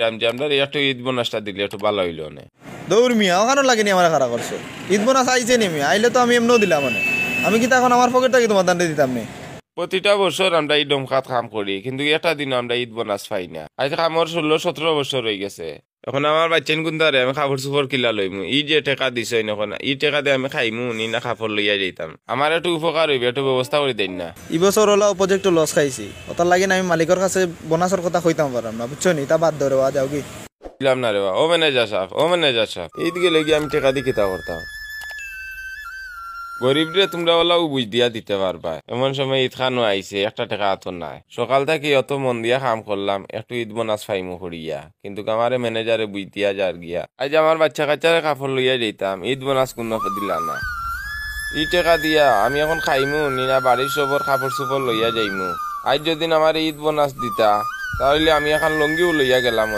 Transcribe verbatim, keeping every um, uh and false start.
রামজি, আমরারে একটু ঈদ বোনাসটা দিলে একটু ভালা অইলো নে। দৌড় মিয়া, অখানর লাগি নি আমারে খাড়া করছো? ঈদ বোনাস আইছে নি মিয়া? আইলে তো আমি এমনেও দিলাম অনে। আমি কিতা অখন আমার পকেট থাকি তুমার তানরে দিতাম নি? প্রতিটা বছর আমরা ই ডমখাত কাম করি, কিন্তু একটা দিনও আমরা ঈদ বোনাস পাই না। আইজ কামর ষোলো সতেরো বছর অইগেছে। অখন আমার বাইচ্চাইন কুন্তারে আমি কাপড় চুপড় কিলা লইমু? ই যে টেকা দিছইন অখন, ই টেকা দি আমি খাইমু নি না কাপড় লইয়া যাইতাম? আমার একটু উপকার অইবো, একটু ব্যবস্থা করি দেইন না। ই বছর অলা উপযুক্ত লস খাইছি, অতার লাগি না আমি মালিকর কাছে বোনাসর কথা কইতাম পারলাম না, বুঝছো নি? ইতা বাদ দেও রে বা, যাওগি। বুঝলাম না রে বা। ও ম্যানেজার সাব, ও ম্যানেজার সাব, ঈদ গেলে গিয়া আমি টেকা দি কিতা করতাম? গরিবরে তুমরা অলাউ বুঝ দিয়া দিতে পারবায়, এমন সময় ঈদ খানও আইছে, একটা টেকা আতো নাই। সকাল থাকি অত মন দিয়া কাম করলাম, একটু ঈদ বোনাস পাইমু করিয়া, কিন্তু আমারে ম্যানেজারে বুঝ দিয়া যার গিয়া। আইজ আমার বাইচ্চা কাইচ্চারে কাপড় লইয়া যাইতাম, ঈদ বোনাস কুনো দিলা না। ই টেকা দিয়া আমি অখন খাইমু নি না বাড়ির সবর কাপড় চুপড় লইয়া যাইমু? আইজ যদি আমারে ঈদ বোনাস দিতা, তা অইলে আমি এখান লুঙ্গিও লইয়া গেলাম।